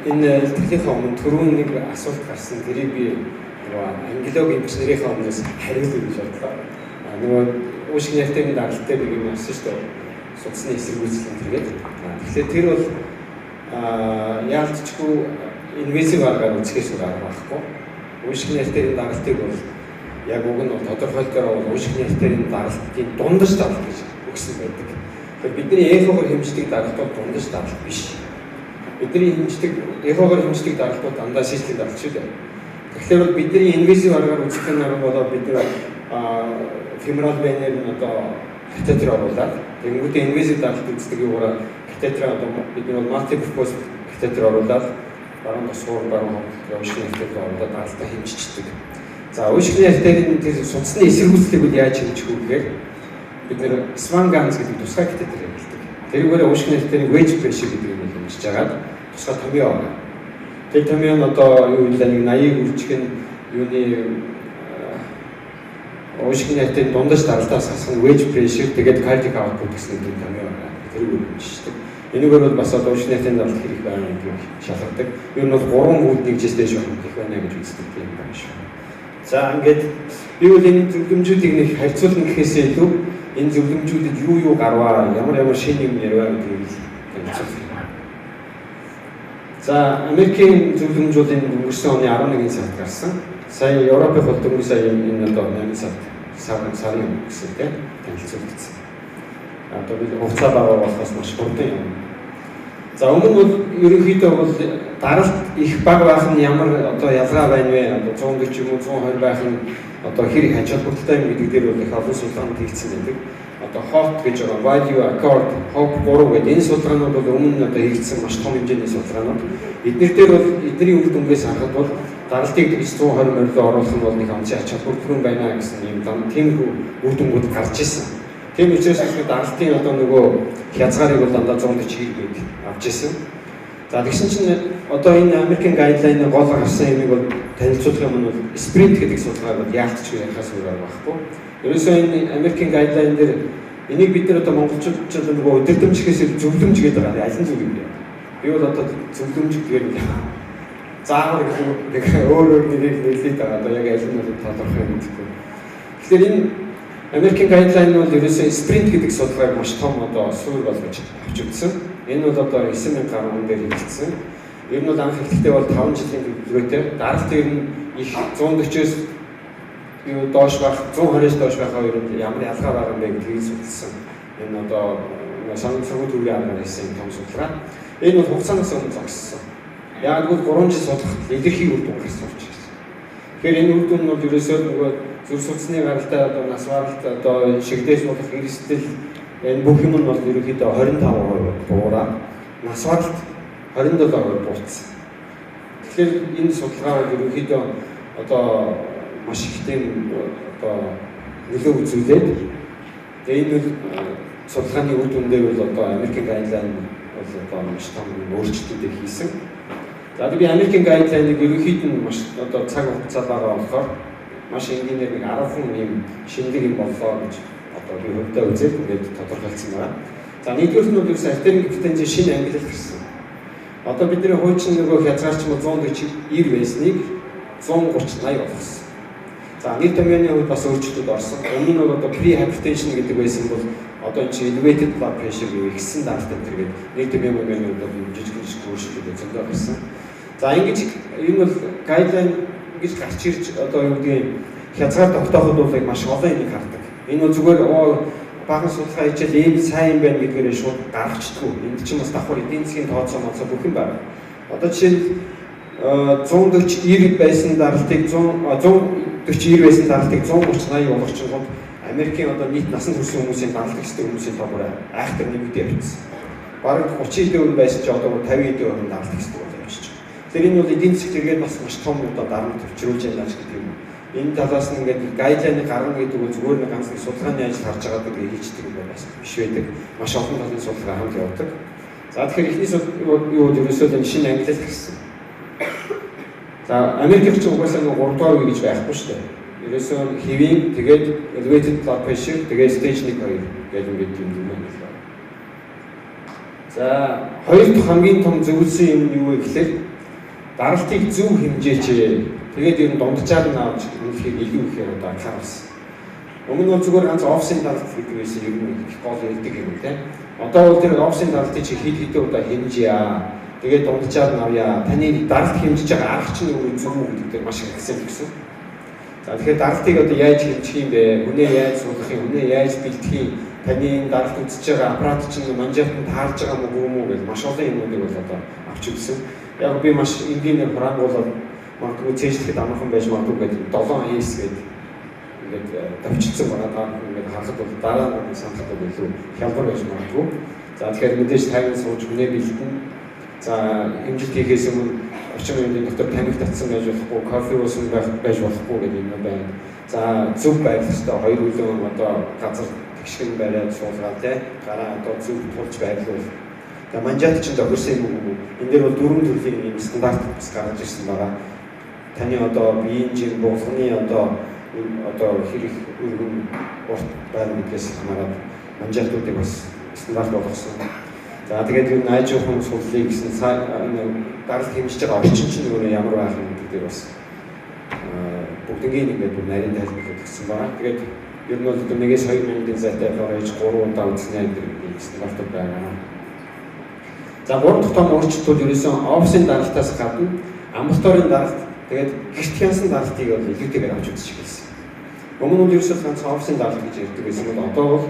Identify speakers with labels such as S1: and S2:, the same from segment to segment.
S1: Энэ илтгэлийнхээ өмнө түрүүн нэг асуулт гарсан. Тэрийг би нөгөө ангилог эмчнэрийнхээ өмнөөс хариулъя гэж бодлоо. Нөгөө уушигны артерийн даралт дээр нэг юм авсан шүү дээ. Судасны эсэргүүцэл энэ төргээд. Тэгэхээр тэр бол яалтчгүй invasive аргаар үзэхээс өөр арга байхгүй. Уушигны артерийн даралтыг бол яг уг нь тодорхойлолтоор бол уушигны артерийн даралтын дундаж даралт гэж өгсөн байдаг. Тэгэхээр бидний эхогоор хэмждэг даралт бол дундаж даралт биш. Бидний хэмждэг, эхогоор хэмждэг даралт бол дандаа систолик даралт шүү дээ. Тэгэхээр бол бидний invasive аргаар үзэх нь арга болоо бид нар femoral vein-ээр нь одоо катетер оруулаад, тэгэнгүүтээ invasive даралт үздэг юугаараа катетер, одоо бид нар бол multi-purpose катетер оруулаад баруун тосгуур, баруун ховлог, уушигны артерийг оруулаад даралтаа хэмжчихдэг. За, уушигны артерийн тэр судасны эсэргүүцлийг бол яаж хэмжих вэ гэхээр бид нар Swan-Ganz гэдэг тусгай катетер хэрэглэдэг. Тэрүүгээр уушигны артерийн wedge pressure гэдэг юм хэмжиж хагаад тусгай томьёо байгаа. Тэр томьёо нь одоо юу вэ, нэг 80-ыг үржих нь юуны уушигны артерийн дундаж даралтаас хасах нь wedge pressure, тэгээд cardiac output гэсэн нэг томьёо байгаа. Тэрийг хэмжиждэг. Энэгээр бол бас одоо уушигны артерийн даралт хэрэг байна гэдгийг шалгадаг. Ер нь бол 3 үүд нэгжээс дээш их байна гэж үздэг юм байна шүү. За, ингээд би бол энэ зөвлөмжүүдийг нэг харьцуулна гэхээсээ илүү энэ зөвлөмжүүдэд юу юу гарваа, ямар ямар шинэ юм ярив гэдгийг л танилцуулах. За, Америкийн зөвлөмж бол энэ өнгөрсөн оны 11 сард гарсан. Сая Европын бол дөнгөж сая энэ одоо 8 сард сарын өмнө гэсэн, тийм, танилцуулагдсан. Одоо би хугацаа бага болохоос маш хурдан юм. За, өмнө бол ерөнхийдөө бол даралт их бага байх нь ямар одоо ялгаа байна вэ? Одоо 140 юм уу 120 байх нь одоо хэр их ач холбогдолтой юм гэдэг дээр бол их олон судалгаанууд хийгдсэн байдаг. Одоо HOT гэж байгаа, Value, Accord, HOPE 3 гэдэг энэ судалгаанууд бол өмнө нь одоо хийгдсэн маш том хэмжээний судалгаанууд. Эднэр дээр бол эдний үр дүнгээс харахад бол даралтыг тэгж 120 морилоо оруулах нь бол нэг онцгой ач холбогдолтой байна гэсэн юм дам тиймэрхүү үр дүнгууд гарч ирсэн. Тийм учраас даралтын одоо нөгөө хязгаарыг бол дандаа 140 гээд авч ирсэн. За, тэгсэн чинь одоо энэ American guideline-ы гол гарсан юмыг бол танилцуулах юм нь бол SPRINT гэдэг судалгааг бол яалтчгүй ярихаас өөр арга байхгүй. Ерөөсөө энэ American guideline дээр энийг бид нар одоо монголчууд ч нөгөө удирдамж гэхээс зөвлөмж гэдэг байгаа. Аль нь зөв юм бэ? Би бол одоо зөвлөмж гэдгээр нь заавар гэх нэг өөр өөр нэрийг нэрлээд байгаа. Одоо яг аль нь бол тодорхой юм мэдэхгүй. Тэгэхээр энэ American guideline бол ерөөсөө SPRINT гэдэг судалгааг маш том одоо суурь болгож авч үзсэн. Энэ бол одоо 9000 гаруй хүн дээр хийгдсэн. Ер нь бол анх эхлэхдээ бол 5 жилийн төлөвлөгөөтэй даралт ер нь их 140-оос юу доош байх, 120-оос доош байх хоёрод ямар ялгаа байгаа юм бэ гэдгийг судалсан. Энэ одоо санамсаргүй төвийн аргаар хийсэн том судалгаа. Энэ бол хугацаанаас өмнө зогссон. Яг гэвэл 3 жил судлахад илэрхий үр дүн гарсан учраас. Тэгэхээр энэ үр дүн нь бол ерөөсөө нөгөө зүрх судасны гаралтай, одоо нас баралт, одоо шигдээс болох эрсдэл, энэ бүх юм нь бол ерөнхийдөө 25% буураад, нас баралт 27% буурсан. Тэгэхээр энэ судалгаа бол ерөнхийдөө одоо маш их тийм одоо нөлөө үзүүлээд, тэгээ энэ судалгааны үр дүн дээр бол одоо American guideline бол одоо маш том өөрчлөлтүүдийг хийсэн. За, би American guideline-ыг ерөнхийд нь маш одоо цаг хугацаа байгаа болохоор маш энгийнээр нэг 10хан юм шинэлэг юм боллоо гэж одоо би хувьдаа үзээд ингээд тодорхойлсон байна. За, нэгдүгээр нь бол ерөөсөө артерийн гипертензийн шинэ ангилал гарсан. Одоо бидний хуучин нөгөө хязгаарч мó 140 90 байсныг 130 80 болгосон. За, нэг томьёоны хувьд бас өөрчлөлтүүд орсон. Өмнө нь бол одоо pre-hypertension гэдэг байсан бол одоо энэ чинь elevated blood pressure гэх ихсэн даралт энэ төргээд нэг томьёо момьёоны хувьд бол жижиг жижиг өөрчлөлтүүд зөндөө гарсан. За, ингэж энэ бол guideline ингэж гарч ирж одоо юу гэдгийг хязгаар тогтооход бол маш олон юмыг хардаг. Энэ бол зүгээр баахан судалгаа хийчихэл ийм сайн юм байна гэдгээрээ шууд гаргачдаггүй. Энд чинь бас давхар эдийн засгийн тооцоо моцоо бүх юм байна. Одоо жишээ нь 140 90 байсан даралтыг 100 140 90 байсан даралтыг 130 80 болгочингууд Америкийн одоо нийт насан туршийн хүмүүсийн даралт ихсдэг хүмүүсийн тоо бүр айхтар нэмэгдээ явчихсан. Бараг 30 хэдэн хувь байсан чи одоо 50 хэдэн хувь даралт ихсдэг болоо явчихж байгаа. Тэгэхээр энэ бол эдийн засгт эргээд бас маш том одоо дарамт төвчрүүлж байна ч гэдэг юм. Энэ талаас нь ингээд guideline ыг гаргана гэдэг нь зүгээр нэг ганц нэг судалгааны ажил харж байгаа гэдэг хийчдэг юм бас биш байдаг. Маш олон талын судалгаа хамт явдаг. За, тэгэхээр эхний юу ерөөсөө энэ шинэ ангилал гарсан. За, Америкт ч угаасаа нэг 3 дугаар үе гэж байхгүй шүү дээ. Ерөөсөө хэвийн, тэгээд elevated blood pressure, тэгээд stage 1 2 гэдэг ингээд юм юм байна. За, хоёр дахь хамгийн том зөвлөсөн юм нь юу вэ гэхээр Даралтыг зөв хэмжээч. Тэгээд ер нь дунджаар нь авч үнэлэхийг илүү ихээр одоо анхааруулсан. Өмнө нь бол зүгээр ганц офисын даралт гэдэг байсан, ер нь их гол ярьдаг юм тийм. Одоо бол тэр офисын даралтыг чи хэд хэдэн удаа хэмжийа. Тэгээд дунджаар нь авъя. Таны даралт хэмжиж байгаа арга чинь өөрөө зөв үү гэдэг дээр маш их акцент өгсөн. За, тэгэхээр даралтыг одоо яаж хэмжих юм бэ? Хүнээ яаж суулгах юм? Хүнээ яаж бэлтгэх юм? Таны энэ даралт үзэж байгаа аппарат чинь манжаат нь таарж байгаа мó үгүй мүү гэж маш олон юмнуудыг бол одоо авч үзсэн. Яг би маш энгийнээр хураангуулаад, магадгүй цээжлэхэд амархан байж магадгүй гэдэг 7S гэдэг ингээд товчилсан байгаа. Та ингээд харахад бол дараа нь санахад бол илүү хялбар байж магадгүй. За, тэгэхээр мэдээж тайван сууж хүнээ бэлдэнэ. За, хэмжилт хийхээс өмнө орчин үеийн дотор тамхи татсан байж болохгүй, кофе уусан байж болохгүй гэдэг юм байна. За, зөв байрлах хэрэгтэй, хоёр хөлөө одоо газар тэгшгэн бариад суулгаад те, гараа одоо зөв тулж байрлуул. За, манжаат чинь тохирсон юм уу? Энэ дээр бол дөрвөн төрлийн юм стандарт бас гаргаж ирсэн байгаа. Таны одоо биеийн жин булганы одоо хэрэг өргөн урт байна гэдгээс хамаарат манжаатуудыг бас стандарт болгосон. За, тэгээд юу найжуухан суллыг гэсэн даралт хэмжиж байгаа орчин чинь өөрөө ямар байх юм гэдэг дээр бас бүгднгийн ингээд бүр нарийн тайлбарлаад өгсөн байгаа. Тэгээд ер нь бол одоо 1-2 минутын зайтай FRH 3 удаа үзнэ гэдэг стандартууд байгаа. За, гурав дахь том өөрчлөлт бол ерөөсөн офисын даралтаас гадна амбулаторийн даралт, тэгээд гэрт хянасан даралтыг бол илүүтэйгээр авч үзэж эхэлсэн. Өмнө нь ерөөсөө ганц офисын даралт гэж ярьдаг байсан бол одоо бол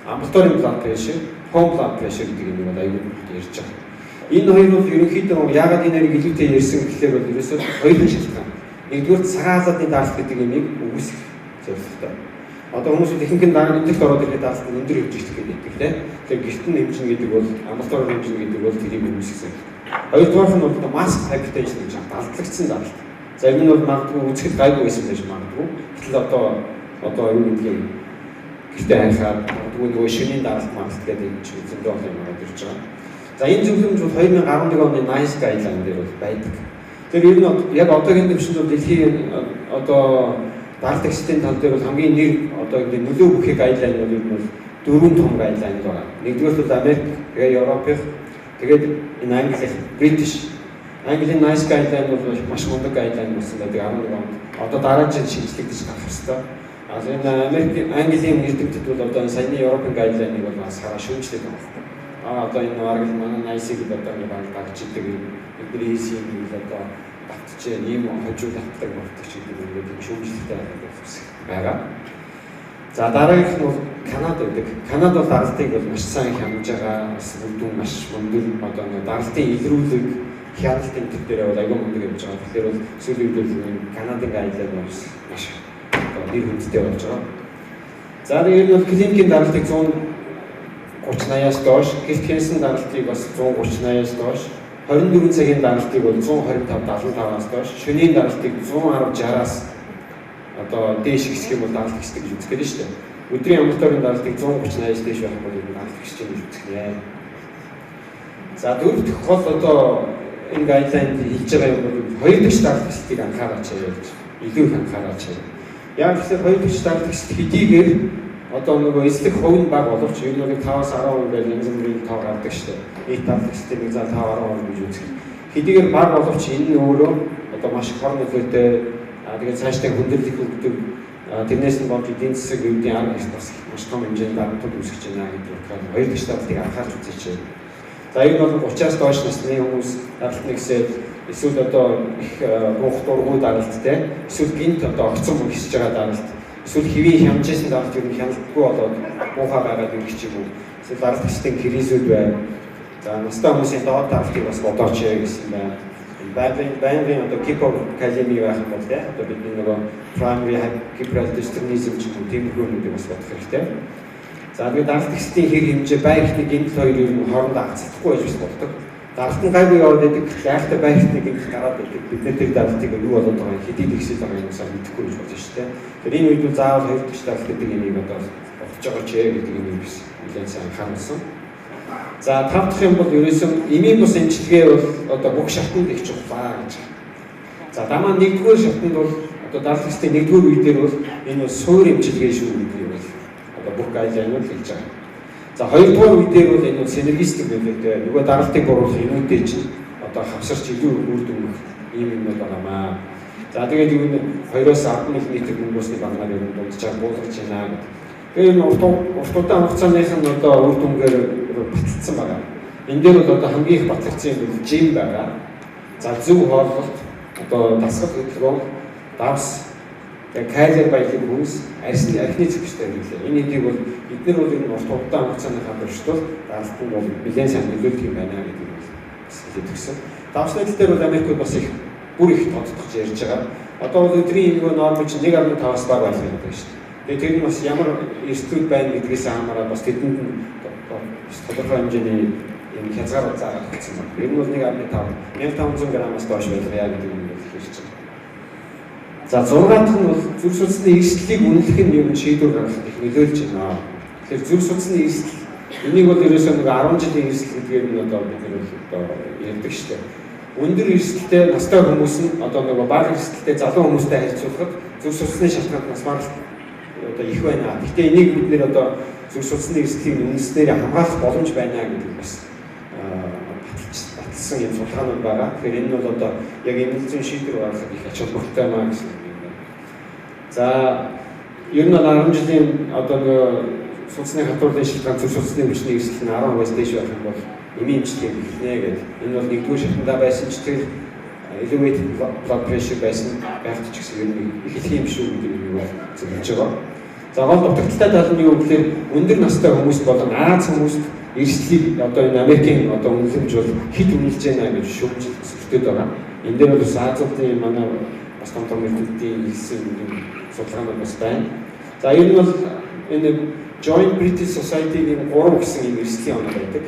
S1: амбулаторийн blood pressure, home blood pressure гэдэг юм бол аюул ярьж байгаа. Энэ хоёр бол ерөнхийдөө яагаад энэ хоёрыг илүүтэй ярьсан гэхлээр бол ерөөсөө хоёулын шалтгаан. Нэгдүгээр, цагаан халаатны даралт гэдэг юмыг үгүйсгэх зорилготой. Одоо хүмүүсүүд ихэнх нь дараа өндөрт ороод ирэхэд даралт нь өндөр хэмжиж гэдэг тийм. Тэгэхээр гэрт нь хэмжинэ гэдэг бол, амбулаторийн хэмжинэ гэдэг бол тэрийг үгүйсгэсэн. Хоёрдугаарх нь бол одоо masked hypertension гэж далдлагдсан даралт. Зарим нь бол магадгүй үзэхэд гайгүй байсан байж магадгүй. Гэтэл одоо юу гэдгийг гэртээ хайхаар магадгүй нөгөө шөнийн даралт маралт гэдэг юм чинь зөндөө олон юм ороод ирж байгаа. За, энэ зөвлөмж бол 2011 оны NICE guideline дээр бол байдаг. Тэр ер нь яг одоогийн төвшөнд бол дэлхийн одоо даралт өсөлтийн тал дээр бол хамгийн нэр одоо ингэ нөлөө бүхий guideline бол ер нь бол дөрвөн том guideline байгаа. Нэгдүгээр бол Америк, тэгээ Европын, тэгээд энэ Англи, British. Английн NICE guideline бол маш мундаг guideline болсон байдаг 11 онд. Одоо дараа жил шинжлэгдэж гарах ёстой. А энэ Америк, Английн эрдэмтэд бол одоо энэ саяны Европын guideline-ыг бол бас хараа шүүмжлээд байгаа байхгүй. А одоо энэ бараг л манай NICE-ийг л одоо ингэ бараг дагж идэг юм. Бидний хийсэн юм л одоо давтжээ, ийм хожуу давтдаг мавтдаг ч гэдэг ингээд юм шүүмжлэлтэй байгаа. За, дараагийнх нь бол Канада байдаг. Канада бол даралтыг бол маш сайн хянаж байгаа, бас бүрдүүн маш өндөр, одоо нэг даралтын илрүүлэг, хяналт энэ төр дээр бол аягүй мундаг явж байгаа. Тэгэхээр бол сүүлийн үед бол Канадын guideline бол маш одоо нэр хүндтэй болж байгаа. За, тэгээд нь бол клиникийн даралтыг 130 80-аас доош, гэрт хянсан даралтыг бас 130 80-аас доош, 24 цагийн даралтыг бол 125 75-аас доош, шөнийн даралтыг 110 60-аас одоо дээш ихсэх юм бол даралт ихсдэг гэж үзэх гээд шүү дээ. Өдрийн амбулаторийн даралтыг 130 80-аас дээш байх юм бол даралт ихсэж гэж үзэх нэ. За, дөрөв дэх гол одоо энэ guideline д хэлж байгаа юм бол хоёр дахь даралт өсөлтийг анхаараач гэж, илүү их анхаараач. Яг тэгэхээр хоёр дахь даралт өсөлт хэдийгээр одоо нөгөө эслэх хувь нь бага боловч ер нь бол 5-аас 10% гэж янз бүрийн тоо гардаг шүү дээ. Нийт даралт өсөлтийн нэг за 5 10% гэж үзэх. Хэдийгээр бага боловч энэ нь өөрөө одоо маш их хор нөлөөтэй, тэгээд цаашдаа хүндрэл их өгдөг. Тэрнээс нь болж эдийн засаг үүдийн арга хэрэг бас маш том хэмжээнд дарамтууд үүсгэж байна гэдэг утгаар хоёр дахь даралтыг анхаарч үзээч. За, энэ бол 30-аас доош насны хүмүүс даралт нэгсээд, эсвэл одоо их буух дургүй даралт те, эсвэл гэнэт одоо огцом ихсэж байгаа даралт, эсвэл хэвийн хямжсэн даралт ер нь хяналтгүй болоод муухай гараад ирэх ч юм уу, эсвэл даралт өсөлтийн кризүүд байна. За, настай хүмүүсийн доод даралтыг бас бодооч гэсэн байна. Байнгын одоо гипокалеми байх юм бол те, одоо бидний нөгөө primary hyperaldosteronism ч юм уу, тиймэрхүү юмнуудыг бас бодох хэрэгтэй. За, тэгээд даралт өсөлтийн хэр хэмжээ, байр эрхний гэмтэл хоёр ер нь хоорондоо хацагдахгүй байж бас болдог. Даралт нь гайгүй яваад байдаг, гайхалтай байр эрхний гэмтэл гараад байдаг. Бид нэр тэр даралтыг юу болоод байгаа юм, хэдий тэгшэл байгаа юм сайн мэдэхгүй гэж болно шүү дээ. Тэгэхээр энэ үед бол заавал хоёр дахь даралт гэдэг юмыг одоо бодож байгаа ч гэдэг юм бас нэлээд сайн анхааруулсан. За, тав дахь юм бол ерөөсөн эмийн бус эмчилгээ бол одоо бүх шатанд их чухлаа гэж. За, дамаа нэгдүгээр шатанд бол одоо даралт өсөлтийн нэгдүгээр үе дээр бол энэ бол суур эмчилгээ шүү гэдгийг бол одоо бүх guideline ууд хэлж байгаа. За, хоёрдугаар үе дээр бол энэ бол синергистик нөлөөтэй, нөгөө даралтыг бууруулах юмнуудыг чинь одоо одоо хавсарч илүү үр дүн ийм юмнууд байгаамаа. За тэгээд юу нь 2-оос 10 мм мөнгөсний багнаар ер нь дунджаар буулгаж байна гэдэг. Тэгээд энэ урт удаан хугацааных нь одоо үр дүнгээр баталсан байгаа. Энэ дээр бол одоо хамгийн их батлагдсан юм бол gym байгаа. За, зөв хооллолт, одоо дасгал хөдөлгөөн, давс, тэгээ калори баялаг хүнс, арьсны архины зэвстэй хэрэглээ. Энэ хэдийг бол эднэр бол ер нь урт удаан хугацааныхаа туршид даралтанд бол нэлээд сайн нөлөөлдөг юм байна гэдэг нь бас хэлээд өгсөн. Давсны тал дээр бол Америкууд бас их бүр их тодтогч ярьж байгаа. Одоо бол өдрийн нөгөө норм чинь 1.5-аас бага байх гэдэг шүү дээ. Тэгээ тэр нь бас ямар эрсдлүүд байна гэдгээс хамаараад бас тэдэнд нь бас тодорхой хэмжээний юм хязгаар заагаад өгсөн байна. Ер нь бол 1.5 1500 грамаас доош байлгая гэдэг юм бол хэлж байгаа. За, 6 дахь нь бол зүрх судасны эрсдлийг үнэлэх нь ер нь шийдвэр гаргахад их нөлөөлж байна. Тэгэхээр зүрх судасны эрсдэл, энийг бол ерөөсөө нэг 10 жилийн эрсдэл гэдгээр нь одоо бид нар одоо ярьдаг шүү дээ. Өндөр эрсдэлтэй настай хүмүүс нь одоо нөгөө бага эрсдэлтэй залуу хүмүүстэй харьцуулахад зүрх судасны шалтгаанд нас баралт одоо их байна. Гэхдээ энийг бид нэр одоо зүрх судасны эрсдлийг үнэлснээр хамгаалах боломж байна гэдэг бас баталсан юм судалгаанууд байгаа. Тэгэхээр энэ нь бол одоо яг эмнэлэг зүйн шийдвэр гаргахад их ач холбогдолтой юм аа гэсэн юм байна. За, ер нь бол 10 жилийн одоо нөгөө судасны хатуурлын шалтгаан зүрх судасны өвчний эрсдэл нь 10%-аас дээш байх юм бол эмийн эмчилгээ эхэлнэ гэдэг. Энэ бол нэгдүгээр шатандаа байсан ч тэр elevated blood pressure байсан байхад ч гэсэн ер нь эхлэх юм шүү гэдэг юм бол зөвлөж байгаа. За, гол дутагдалтай тал нь юу гэхээр өндөр настай хүмүүс болон Ази хүмүүст эрсдлийг одоо энэ Америкийн одоо үнэлэмж бол хэд үнэлж байна гэж шүүмжил өсөлтөд байгаа. Энэ дээр бол бас Азиудын манай бас том том эрдэмтдийн хийсэн юм судалгаанууд бас байна. За, ер нь бол энэ Joint British Society-ийн 3 гэсэн юм эрсдлийн оноо байдаг.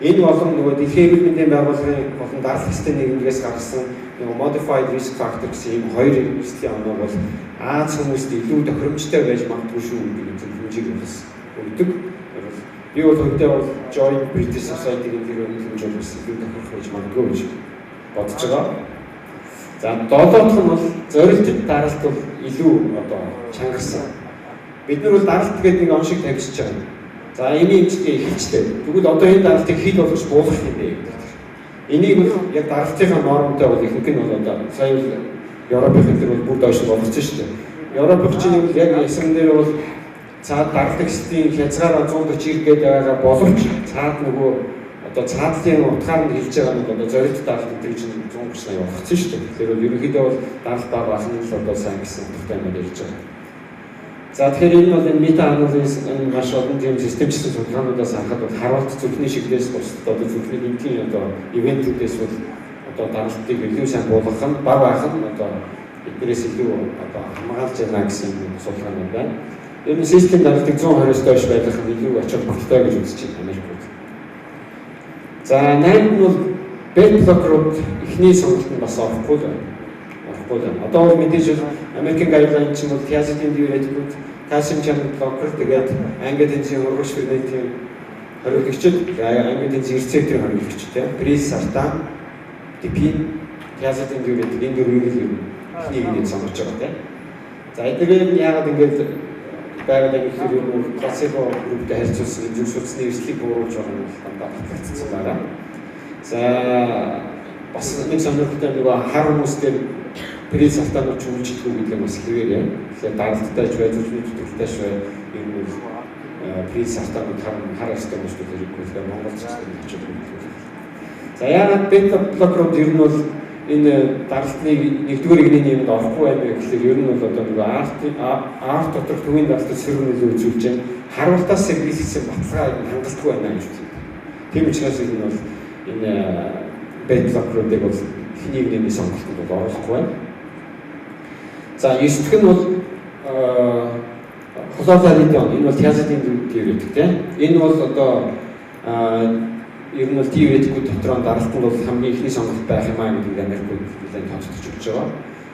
S1: Энэ болон нөгөө Дэлхийн эрүүл мэндийн байгууллагын болон даралт систем нийгэмлэгээс гаргасан нөгөө Modified Risk Factor гэсэн ийм хоёр эрсдлийн оноо бол Ази хүмүүст илүү тохиромжтой байж магадгүй шүү гэдэг зөвлөмжийг бас өгдөг. Би бол хувьдаа бол Joint British Society-гийн тэр үнэлэмж бол бас илүү тохирох байж магадгүй гэж бодож байгаа. За, долоодох нь бол зорилттой даралт бол илүү одоо чангарсан. Бид нар бол даралт гэдэг нэг он шиг тавьчихж байгаа. За, эмийн эмчилгээ эхэлжлээ. Тэгвэл одоо энэ даралтыг хэд болгож буулгах юм бэ гэдэг. Энийг бол яг даралтынхаа нормтой бол ихэнх нь бол одоо сая бол Европын тэр бол бүр доош нь болгоцсон шүү дээ. Европын чинь бол яг ясан дээр бол цаад даралт ихслийн хязгаараа 140 гээд байгаа боловч цаад нөгөө одоо цаадлын утгаар нь хэлж байгаа нь одоо зорилт даралт гэдэг чинь 130 80 болгоцсон шүү дээ. Тэгэхээр бол ерөнхийдөө бол даралт бага байх нь л одоо сайн гэсэн утгатай юм ярьж байгаа. За, тэгэхээр энэ бол энэ мета анализ, энэ маш олон тийм системчилсэн судалгаануудаас харахад бол харуулт зүрхний шиглээс бусдад одоо зүрхний гэмтлийн одоо event үүдээс бол одоо даралтыг илүү сайн буулгах нь, бага байх нь одоо эднэрээс илүү одоо хамгаалж байна гэсэн судалгаанууд байна. Ер нь систем даралтыг 120-оос доош байлгах нь илүү ач холбогдолтой гэж үзэж байна Америкууд. За, 8 нь бол бета blocker ууд эхний сонголт нь бас орохгүй л байна. Орохгүй л байна. Одоо бол мэдээж Америкийн guideline чинь бол thiazide diuretic, calcium channel blocker, тэгээд ангиотензин ургагч ферментийн хориглогчид, ангиотензин рецепторын хориглогчид тийм пресартан, дипин, thiazide diuretic, энэ дөрвийг л ер нь эхний нэгнээд сонгож байгаа тийм. За, эдгээр нь яагаад ингэж байгаад байгаа гэхээр ер нь плацебо group тэй харьцуулсан зүрх судасны эрсдлийг бууруулж байгаа нь дандаа батлагдсан байгаа. За, бас нэг сонирхолтой, нөгөө хар хүмүүс дээр пресартанууд ч үйлчлэхгүй гэдэг нь бас хэвээр юм. Тэгэхээр даралттай ч бай, зүрхний дутагдaltaй ч бай, ер нь бол пресартанууд хар хар арьстай хүмүүст хэрэггүй. Тэгэхээр Монгол ч гэсэн очиж өгдөг. За, яагаад бета blocker ууд ер нь бол энэ даралтны нэгдүгээр игнэний юмд орохгүй байна вэ гэхээр ер нь бол одоо нөгөө аорт доторх төвийн даралтад сөрөг нөлөө үзүүлж байна. Харуултаас сэргийлсэн баталгаа хангалтгүй байна гэж үздэг. Тийм учраас ер нь бол энэ бета blocker уудыг бол эхний игнэний сонголтод бол оруулахгүй байна. За, 9 дэх нь бол хлорталидон, энэ бол thiazide diuretic тийм. Энэ бол одоо ер нь бол diuretic үүд дотроо даралтанд бол хамгийн эхний сонголт байх юм аа гэдгийг Америкууд нэлээд тооцож өгч байгаа.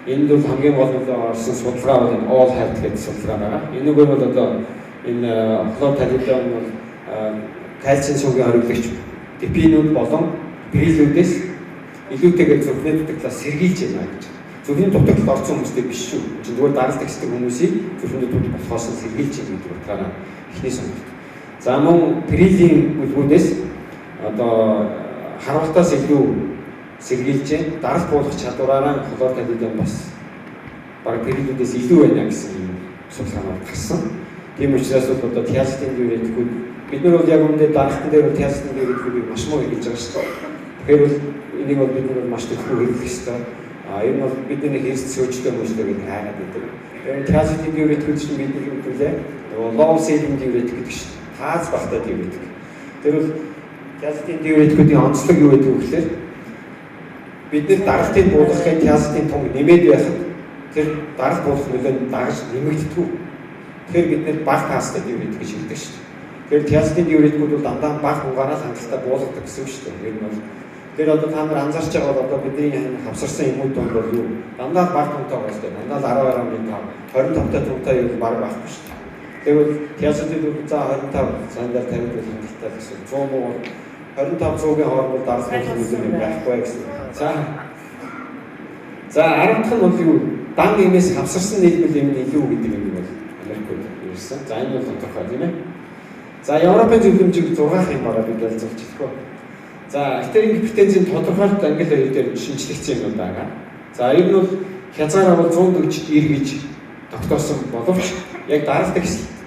S1: Энд бол хамгийн гол нь орсон судалгаа бол энэ ALLHAT гэдэг судалгаа байгаа. Энэгээр бол одоо энэ хлорталидон бол кальцийн суугийн хориглогч дипинүүд болон прилүүдээс илүүтэйгээр зүрхний дутагдлаас сэргийлж байна гэж. Зүрхний дутагдалд орсон хүмүүстэй биш шүү. Чинь зүгээр даралт ихсдэг хүмүүсийг зүрхний дутагдал болохоос сэргийлж байна гэдэг утгаараа эхний сонголт. За, мөн прилийн бүлгүүдээс одоо харуултаас илүү сэргийлж байна. Даралт буулгах чадвараараа хлортиазидын бас бараг перилүүдээс илүү байна гэсэн юм судалгаанууд гарсан. Тийм учраас бол одоо тиазидын диуретикүүд бид нар бол яг үүндээ даралтан дээр бол тиазидын диуретикүүдийг маш муу хэрэглэж байгаа шүү дээ. Тэгэхээр бол энийг бол бид нар маш түлхүү хэрэглэх ёстой. А ер нь бол бидний хэрс сөөжтэй хүмүүстэй бид хайгаад байдаг. Тэр нь тиазидын диуретикүүд чинь бидний юу гэдэг вэ? Нөгөө low sodium diuretic гэдэг шүү дээ. Тааз багтай диуретик. Тэр бол тиазидын диуретикүүдийн онцлог юу гэдэг вэ гэхээр бид нар даралтыг буулгахын тиазидын тунг нэмээд байхад тэр даралт буулгах нөлөө нь дагаж нэмэгддэг. Тэгэхээр бид нар бага таазтай диуретик гэж хэлдэг шүү дээ. Тэгэхээр тиазидын диуретикүүд бол дандаа бага тунгаараа л хангалттай буулгадаг гэсэн үг шүү дээ. Ер нь бол тэр одоо та нар анзаарч байгаа бол одоо бидний хавсарсан юмуд донд бол юу? Дандаа л бага тунтай байгаа шүү дээ. Дандаа л 10.5, 25 та тунтай юу баг байхгүй шүү дээ. Тэгвэл тиазидын бол за 25 сандаар 50 бол хангалттай л гэсэн. 100 муу 25 100-ийн хооронд бол даралт буулгах нөлөө юм байхгүй гэсэн. За 10 дахь нь бол юу? Дан эмээс хавсарсан нийлмэл эм нь илүү гэдэг юм бол Америкт ирсэн. За энэ бол тодорхой, тийм ээ. За Европын зөвлөмжийг 6 юм байгаа бид ялзуулж чадахгүй. За артерийн гипертензийн тодорхойлолт англи хоёр дээр шинжлэгдсэн юм байгаа. За ер нь бол хязгаараа бол 140 90 гэж тогтоосон боловч яг даралт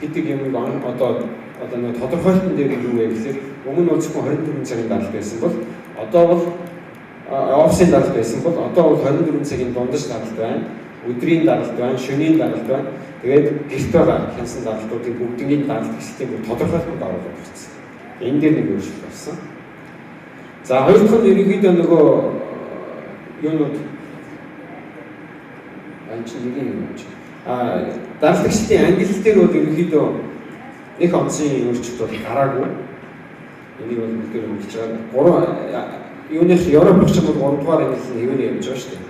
S1: гэдэг юмыг одоо нэг тодорхойлтон дээр юу вэ гэхээр өмнө нь бол зөвхөн 24 цагийн даралт байсан бол одоо бол офисын даралт байсан бол одоо бол 24 цагийн дундаж даралт байна. Өдрийн даралт байна, шөнийн даралт байна. Тэгээд гэрт байгаа хянсан даралтуудыг бүгднийг даралт хэсэгтийн бүр тодорхойлтонд оруулаад ирсэн. Энэ дээр нэг өөрчлөлт болсон. За хоёр дахь нь ерөнхийдөө нөгөө юунууд энэ чинь нэг юм чи. А даралтын ангилал дээр бол ерөнхийдөө нэг онцын өөрчлөлт бол гараагүй. Энийг бол бүгдээр мэдж байгаа. Гурван юуных Европ багч бол 3 дугаар ангилал нь хэвээр явж байгаа шүү дээ.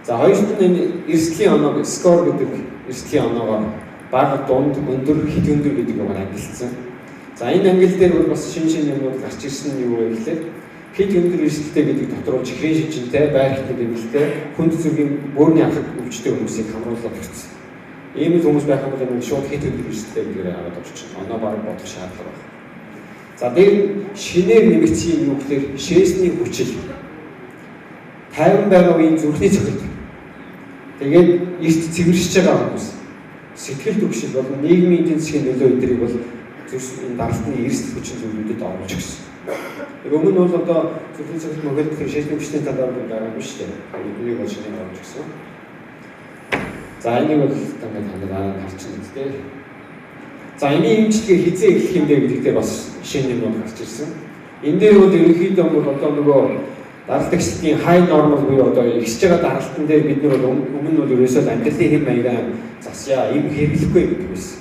S1: За хоёрт нь энэ эрсдлийн оноог SCORE гэдэг эрсдлийн оноогоор бага, дунд, өндөр, хэт өндөр гэдэг юмар ангилсан. За энэ ангил дээр бол бас шинэ шинэ юмнууд гарч ирсэн нь юу вэ гэхээр хэт өндөр эрсдэлтэй гэдэг дотор бол чихрийн шижинтэй, байрхны гэмтэлтэй, хүнд зүрхийн бөөрийн ахаг өвчтэй хүмүүсийг хамруулаад өгсөн. Ийм л хүмүүс байх юм бол энэ шууд хэт өндөр эрсдэлтэй гэдгээр аваад орчих. Оноо бараг бодох шаардлага байна. За дээр шинээр нэмэгдсэн юм юу гэхээр шээсний хүчил. 50 байгаа үеийн зүрхний цохилт. Тэгээд эрт цэвэршиж байгаа хүмүүс сэтгэл түгшил болон нийгмийн эдийн засгийн нөлөө өдрийг бол зүрх энэ даралтны эрсдэл хүчин зүйлүүдэд оруулж өгсөн. Тэр өмнө нь бол одоо зүрхний цохилт мөхөлт шээсний хүчний талаар бол байгаагүй шүү дээ. Эднийг бол шинээр оруулж өгсөн. За энийг бол танаа харчихна дээ. За энэний эмчилгээ хизээ эхлэх юм бэ гэдэг дээр бас шинэ юмнууд гарч ирсэн. Энэ дээр бол ерөнхийдөө бол одоо нөгөө даралтын high normal буюу одоо ихсэж байгаа даралтан дээр бид нар бол өмнө нь бол ерөөсөө амьдралын хэм маягаа засъя, эм хэрэглэхгүй гэдэг байсан.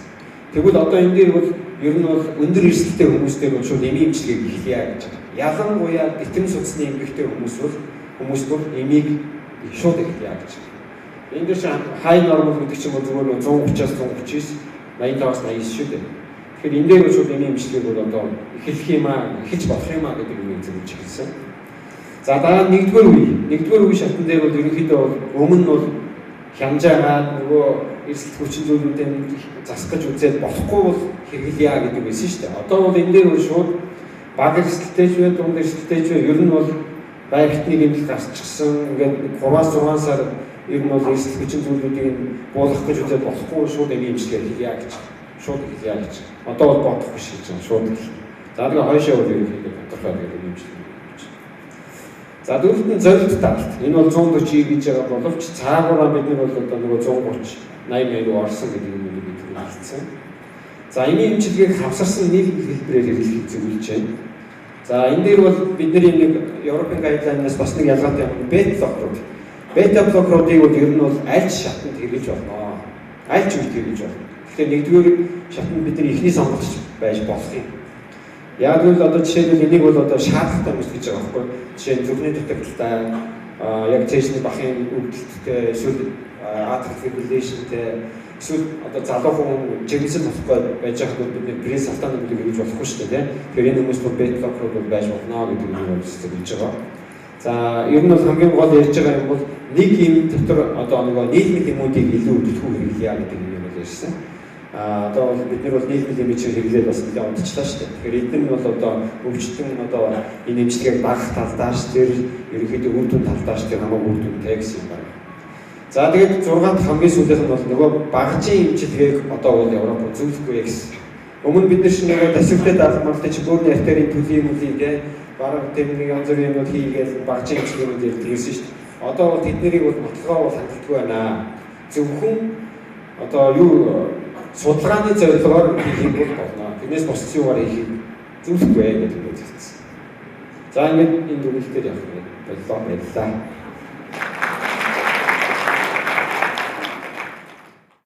S1: Тэгвэл одоо энэ дээр бол ер нь бол өндөр эрсдэлтэй хүмүүстэй бол шууд эмийн эмчилгээг эхлэе гэж байгаа. Ялангуяа дитэм судасны эмгэгтэй хүмүүс бол эмийг шууд эхлэе гэж байгаа. Энэ дээр чинь high normal гэдэг чинь бол зүгээр 130-аас 139, 85-аас 89 шүү дээ. Тэгэхээр энэ дээр бол шууд эмийн эмчилгээг бол одоо эхлэх юм аа, эхэлж болох юм аа гэдэг юм зөвлөж эхэлсэн. За дараа нь нэгдүгээр үе. Нэгдүгээр үе шатн дээр бол ерөнхийдөө бол өмнө нь бол хянжаагаад нөгөө эрсдэл хүчин зүйлүүдийн засах гэж үзээд болохгүй бол хэрэглэе гэдэг байсан шүү дээ. Одоо бол энэ дээр бол шууд бага эрсдэлтэй ч бай, дунд эрсдэлтэй ч бай, ер нь бол байрхтны гэмтэл гарчихсан ингээд 3-6 сар ер нь бол эрсдэл хүчин зүйлүүдийг буулгах гэж үзээд болохгүй шууд эмийн эмчилгээ хийе гэж. Шууд хийе гэж. Одоо бол бодох биш гэж байна. Шууд эхэлнэ. За тэгээ хойшоо бол ерөнхийдөө тодорхой тэгээд эмчилгээ. За дөрөвт нь зорилт даралт. Энэ бол 140 гэж байгаа боловч цаагаараа бид нар бол одоо нөгөө 130 80 руу орсон гэдэг юм бид хэлсэн. За энэний эмчилгээг хавсарсан нийлмэл хэлбэрээр хэрэглэхийг зөвлөж байна. За энэ дээр бол бидний нэг Европын guideline-аас бас нэг ялгаатай юм бета блокерууд. Бета блокеруудыг бол ер нь бол аль ч шатанд хэрэглэж болно. Аль ч үед хэрэглэж болно. Тэгэхээр нэгдүгээр шатанд бидний эхний сонголт байж болох юм. Яг л одоо жишээлбэл энийг бол одоо шаардлагатай хүмүүс гэж байгаа байхгүй. Жишээ нь зүрхний дутагдалтай, яг цээжний бахын өвдөлттэй, эсвэл atrial fibrillation-тэй, эсвэл одоо залуу хүн жирэмсэн болохгүй байж байхад бид нэр пресалтан гэдэг хэрэгж болохгүй шүү дээ, тийм. Тэгэхээр энэ хүмүүс бол бета блокерууд бол байж болно гэдэг нь бол зөвлөж байгаа. За ер нь бол хамгийн гол ярьж байгаа юм бол нэг юм дотор одоо нөгөө нийлмэл юмуудыг илүү түлхүү хэрэглэе гэдэг юм бол ярьсан. Одоо бол бид нар бол нийгмийн эмчилгээ хэрэглээд бас нэлээд унтчлаа шүү дээ. Тэгэхээр эдгээр нь бол одоо өвчтөн одоо энэ эмчилгээг багах талдаач тэр ерөнхийдөө үр дүн талдаач тэр хамаагүй үр дүнтэй гэсэн юм байна. За, тэгээд 6 дахь, хамгийн сүүлийнх нь бол нөгөө багажийн эмчилгээг одоо бол Европ зөвлөхгүй гэсэн. Өмнө бид нар чинь нөгөө тасвиртай даалгаварлаа чи бөөрийн артерийн төлөний мүлий те, бараг тэр нэг янз бүрийн юмнууд хийгээл багажийн эмчилгээнүүд ярьдаг байсан шүү дээ. Одоо бол тэднийг бол нотлогоо бол хангалтгүй байна. Зөвхөн одоо юу судалгааны зорилгоор хийх юм бол болно. Тэрнээс бусад юугаар хийхийг зөвлөхгүй гэдэг нь хэлсэн. За, ингээд энэ дүгнэлтээр явах юм боллоо, баярлалаа.